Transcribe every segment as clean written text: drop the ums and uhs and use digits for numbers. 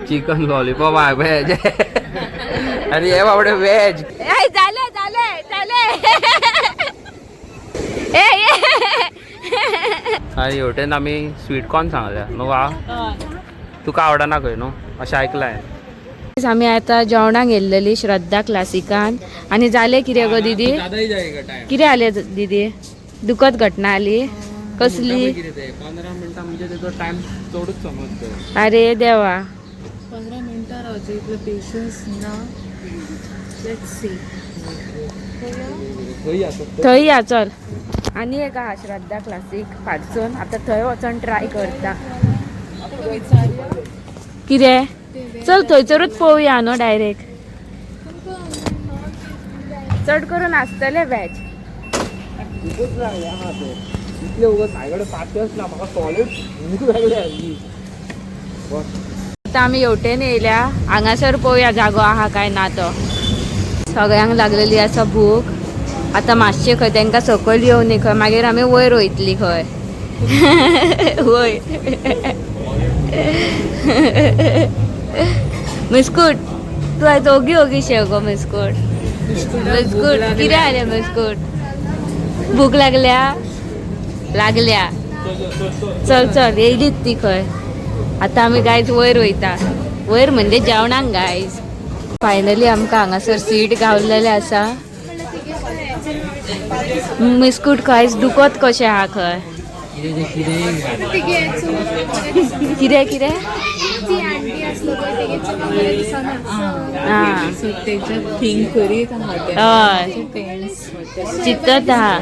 Chicken lollipop आहे veg. अरे हे बाबडे व्हेज. ए, झाले झाले झाले. ए, ए. आणि हेवटेन आमी स्वीट कॉर्न सांगल्या न्हू आ, तुका आवडना खंय न्हू अशें आयकलां हांवें. आमी आतां जेवणाक गेल्लेली श्रद्धा क्लासिकान आनी जालें कितें गो दीदी? कितें जालें दीदी? दुखद घटना आली कसली? 15 मिनटां म्हणजे तेजो टायम चडूच समज. अरे देवा. 15 मिनटां रावचे इतलो पेशन्स ना. Let's see. थंय या चल. आनी एक आहा श्रद्धा क्लासीक फाटसून, आतां थंय वचोन ट्राय करता कितें. चल थंयसरूच पळोवया न्हू डायरेक्ट. चड करून आसतलें व्हेज. खूपच लागले आहा ते इतले उगच माझ्याकडे पातच ना, म्हाका सॉलिड भूक लागली आजी. आतां आमी हेवटेन येयल्या, हांगासर पळोवया जागो आहा काय ना तो. सगळ्यांक लागलेली आसा भूक. आतां मातशें खंय तांकां सकयल येवनी खंय, मागीर आमी वयर वयतली खंय. वयर बिस्कूट तूं आयज ओगी ओगी शेव गो. बिस्कूट बिस्कूट कितें जालें? बिस्कूट भूक लागल्या लागल्या. चल चल येयलीच ती खंय. आतां आमी गायज वयर वयता, वयर म्हणजे जेवणाक गायज. फायनली आमकां हांगासर सीट गावलेलें आसा. बिस्कूट खंय दुखत कशें आहा खंय. कितें कितें? ती आंटी आसलो पळय तेगे चलो बरें दिसना. आं. सो तेजे थिंक करीत आहा. हय. पेंट्स चिंतत आहा.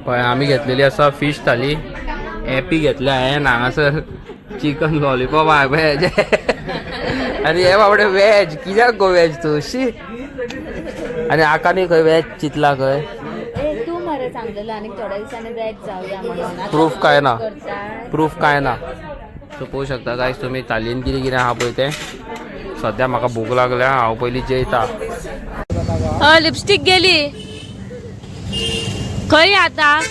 पळय आमी घेतलेली आसा फिश थाली, एपी घेतल्या हांवें. हांगासर चिकन लॉलीपॉप आहे व्हेज. आनी हे बाबडे व्हेज कित्याक गो व्हेज तूं शी? आनी आकानी खंय व्हेज चिंतला खंय. तूं मरे सांगलेलो आनी थोड्या दिसांनी व्हेज जावया म्हणून. प्रूफ काय ना, प्रूफ काय ना. सो पळोवंक शकता गायज तुमी थालीन कितें कितें आहा पळय तें. सद्या म्हाका भूक लागल्या, हांव पयलीं जेयता. हय लिपस्टीक गेली खंय आतां?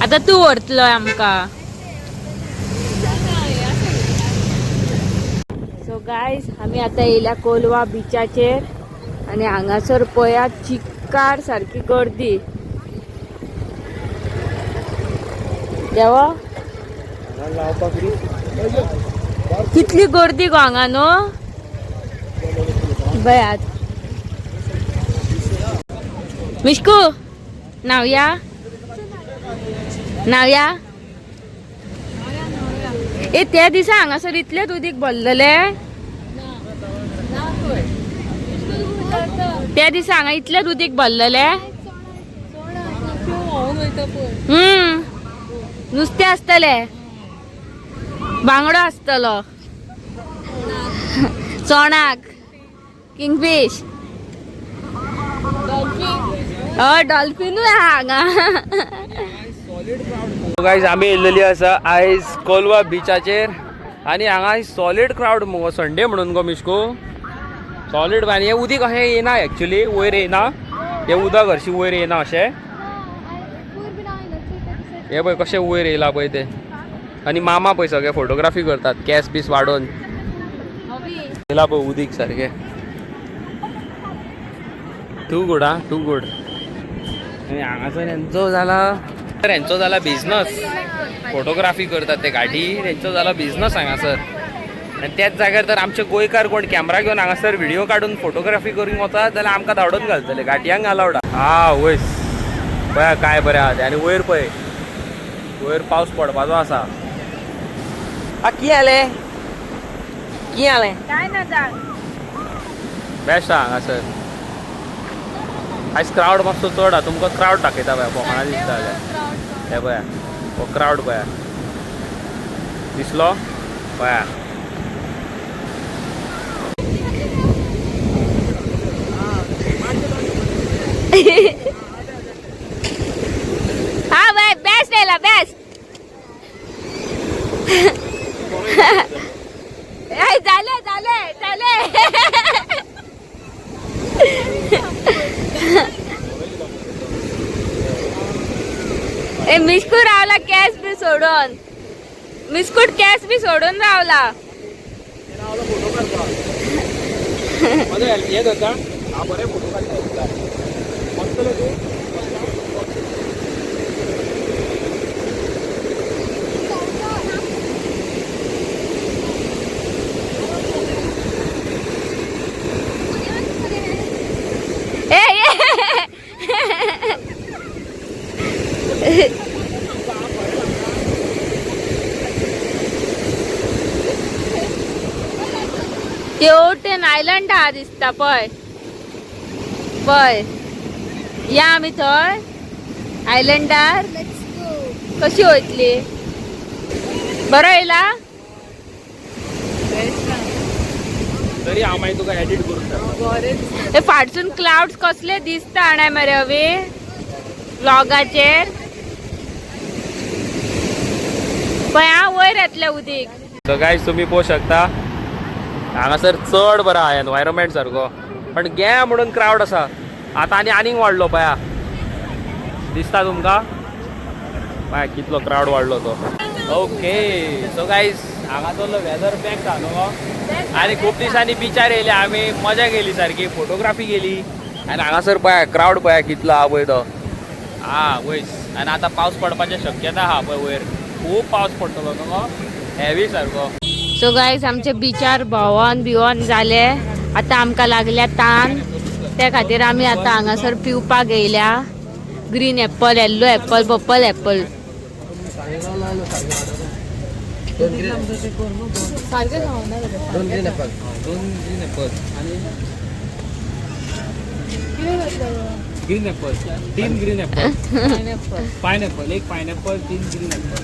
आतां तूं व्हरतलो आमकां. सो गायज आमी आतां येयल्या कोलवा बिचाचेर आनी हांगासर पळया चिक्कार सारकी गर्दी. देवा कितली गर्दी गो हांगा न्हू बयात. मिश्कू न्हावया न्हावया. ए त्या दिसा हांगासर इतलेंच उदीक भरलेलें. त्या दिसा हांगा इतलेंच उदीक भरलेलें. व्हांवून वयता पळय. नुस्तें आसतलें, बांगडो आसतलो, चोणाक, किंगफीश, हय डॉल्फिनूय आहा हांगा. गायज आमी येयल्लेली आसा आयज कोलवा बिचाचेर आनी हांगा सॉलीड क्रावड मुगो, संडे म्हणून गो मिश्को सॉलीड. आनी हें उदीक अशें येना एक्चुली, वयर येना हें उदक, हरशीं वयर येना अशें. हे पळय कशें वयर येयला पळय तें. आनी मामा पळय सगळे फोटोग्राफी करतात केस बीस वाडोवन. येयला पळय उदीक सारकें. टू गुड आं, टू गुड. आनी हांगासर हेंचो जाला, हेंचो जाला बिजनस. फोटोग्राफी करतात ते गाडी, तेंचो जाला बिजनस हांगासर. आनी त्याच जाग्यार तर आमचे गोंयकार कोण कॅमेरा घेवन हांगासर व्हिडिओ काडून फोटोग्राफी करूंक वता जाल्यार आमकां धाडून घालतले, घाटयांक अलावड. हा वयस पळया काय बरें आहा तें. आनी वयर पळय, वयर पावस पडपाचो आसा. आ कितें जालें, कितें जालें? काय ना जाण. बेस्ट आहा हांगासर. आयज क्रावड मातसो चड आहा. तुमकां क्रावड दाखयता पळया, फोकाणां दिसता जाल्यार. हे पळया हो क्रावड पळया, दिसलो पळया. हा बाय बेस्ट येयला बेस्ट. ए झाले झाले झाले. ए मिस्कू रावला केस बी सोडून, मिस्कूट केस बी सोडून रावला. येत होता हा, बरे फोटो काडटा. बसतलो तूं? ए ए. तेवटेन आयलंड हा दिसता पळय पळय. या आमी थंय आयलंडार. कशी वयतली? बरो येयला. तरी हांव मागीर तुका एडिट करून धाडटा. बरें दिसता. हे फाटसून क्लाउड्स कसले दिसता जाणाय मरे अवी व्लॉगाचेर. पळय हांव वयर येतलें उदीक. सो गायज, तुमी पळोवंक शकता हांगासर चड बरो आहा एनवायरमेंट सारको, पण गे म्हणून क्रावड आसा आतां आनी आनीक वाडलो. पया दिसता तुमकां, पळय कितलो क्रावड वाडलो तो. ओके, सो गायज, हांगासरलो वेदर बॅक आहा न्हू. आनी खूब दिसांनी बिचार येयले आमी, मजा केली सारकी, फोटोग्राफी केली. आनी हांगासर पळय क्रावड पळय कितलो आहा पळय तो. हा वयस. आनी आतां पावस पडपाची शक्यता आहा पळय वयर, खूब पावस पडटलो न्हू हेवी सारको. सो गायज, आमचे बिचार भोंवन बिवोन जाले. आतां आमकां लागल्या तान, त्या खातीर आमी आतां हांगासर पिवपाक येयल्या. Green apple, yellow apple, purple apple. सारकें खावना जालें. दोन ग्रीन ॲपल, दोन ग्रीन ॲपल आणि कितें जातलें? ग्रीन ॲपल, तीन ग्रीन ॲपल. पायनॅपल. पायनॅपल, एक पायनॅपल, तीन ग्रीन ॲपल.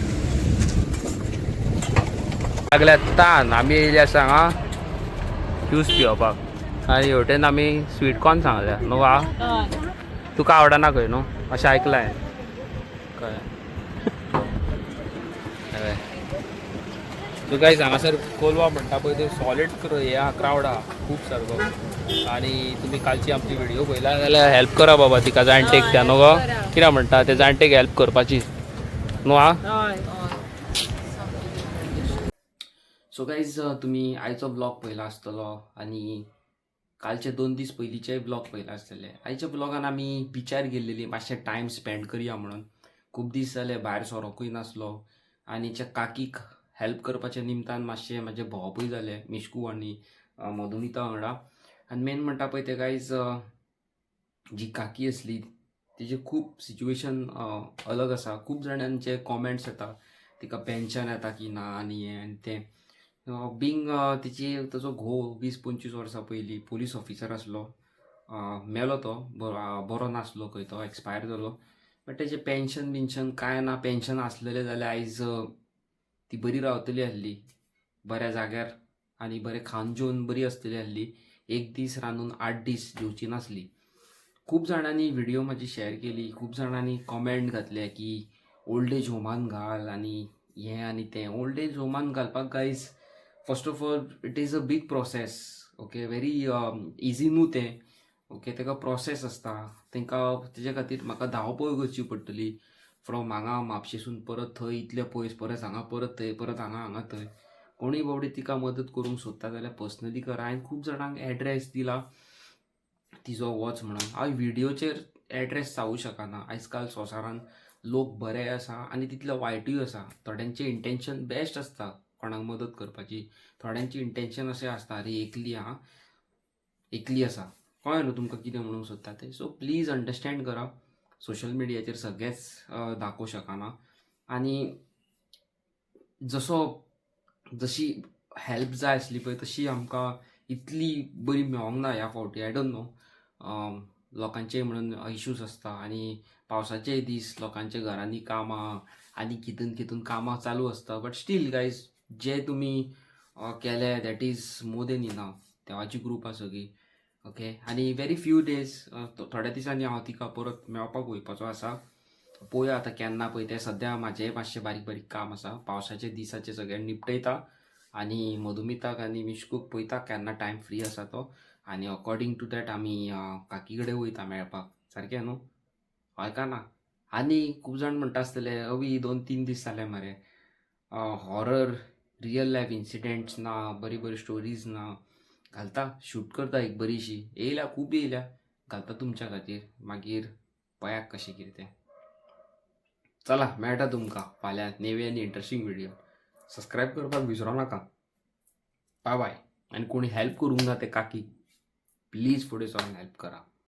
लागल्या तान, आमी येयले आसा हांगा ज्यूस पिवपाक. आनी हेवटेन आमी स्वीट कॉर्न सांगल्या न्हू. आ तुका आवडना खंय न्हू, अशें आयकलां हांवें. कळ्ळें? हय. सो गायज, हांगासर कोलवा म्हणटा पळय ते सॉलीड हे आहा, क्रावड आहा खूब सारको. आनी तुमी कालची आमची व्हिडिओ पळयला जाल्यार हेल्प करा बाबा तिका जाणटेक त्या न्हू गो. कितें म्हणटा ते जाणटेक हेल्प करपाची न्हू आं. हय हय. सो गायज, तुमी आयचो ब्लॉग पळयला आसतलो आनी कालचे 2 दीस पयलींचेय ब्लॉग पळयला आसतले. आयच्या ब्लॉगान आमी बिचार गेल्लेली मातशें टायम स्पेंड करया म्हणून. खूब दीस जाले भायर सरोकूय नासलो आनी त्या काकीक हेल्प करपाच्या निमतान मातशें म्हाजें भोंवपूय जालें मिश्कू आनी मधुमिता वांगडा. आनी मेन म्हणटा पळय तें गायज, जी काकी आसली तिजें खूब सिच्युएशन अलग आसा. खूब जाणांचे कॉमेंट्स येता तिका पेन्शन येता की ना आनी हें आनी तें. बींग तिची ताजो घोव 20-25 वर्सां पयलीं पोलीस ऑफिसर आसलो, मेलो तो, बरो नासलो खंय, तो एक्सपायर जालो. बट तेजें पेन्शन बिन्शन कांय ना. पेन्शन आसलेलें जाल्यार आयज ती बरी रावतली आसली बऱ्या जाग्यार आनी बरें खावन जेवन बरी आसतली आसली. एक दीस रांदून 8 दीस जेवची नासली. खूब जाणांनी व्हिडिओ म्हाजी शेअर केली, खूब जाणांनी कॉमेंट घातले की ओल्ड एज होमान घाल आनी हें आनी तें. ओल्ड एज होमान घालपाक guys, first of all it is a big process, okay? Very easy न्हू तें, ओके? ताका प्रोसेस आसता. तांकां तेजे खातीर म्हाका धांवपळ करची पडटली फ्रॉम हांगा म्हापशेसून परत थंय इतले पयस, परत हांगा, परत थंय, परत हांगा, हांगा थंय. कोणूय बाबडी तिका मदत करूंक सोदता जाल्यार पर्सनली करा. हांवें खूब जाणांक एड्रेस दिला तिजो, वच म्हणून. हांव व्हिडियोचेर एड्रेस सांगूं शकना. आयज काल संवसारान लोक बरे आसा आनी तितले वायटूय आसा. थोड्यांचें इंटेंशन बेस्ट आसता कोणाक मदत करपाची, थोड्यांची इंटेंशन अशें आसता, अरे एकली आहा, एकली आसा. कळ्ळें न्हू तुमकां कितें म्हणूंक सोदता तें? सो प्लीज अंडरस्टँड करा, सोशल मिडियाचेर सगळेंच दाखोवंक शकना. आनी जसो जशी हेल्प जाय आसली पळय तशी आमकां इतली बरी मेळोंक ना ह्या फावटी. I don't know, लोकांचे म्हणून इश्यूज आसता आनी पावसाचेय दीस, लोकांच्या घरांनी कामां आनी कितून कितून कामां चालू आसता. बट स्टील गायज, जे तुमी केले that is more than enough. देवाची कृपा सगळी, ओके? आनी व्हेरी फ्यू डेज, थोड्या दिसांनी हांव तिका परत मेळपाक वयपाचो आसा. पळोवया आतां केन्ना पळय तें. सद्या म्हाजें मातशें बारीक बारीक काम आसा, पावसाच्या दिसाचें सगळें निपटयता आनी मधुमिताक आनी मिश्कूक पळयता केन्ना टायम फ्री आसा तो आनी अकॉर्डिंग टू that आमी काकी कडेन वयता मेळपाक. सारकें न्हू? हय का ना? आनी खूब जाण म्हणटा आसतले, अवी 2-3 दीस जाले मरे, हॉरर रियल लायफ इन्सिडेंट्स ना, बरी बरी स्टोरीज ना. घालता, शूट करता एक बरीशी. येयल्या, खूब येयल्या, घालता तुमच्या खातीर. मागीर पळयात कशें कितें तें. चला, मेळटा तुमकां फाल्यां नेवी आनी इंट्रस्टींग व्हिडिओ. सबस्क्रायब करपाक विसरो नाका. बाय बाय. आनी कोणी हेल्प करूंक ना ते काकी, प्लीज फुडें सरून हेल्प करा.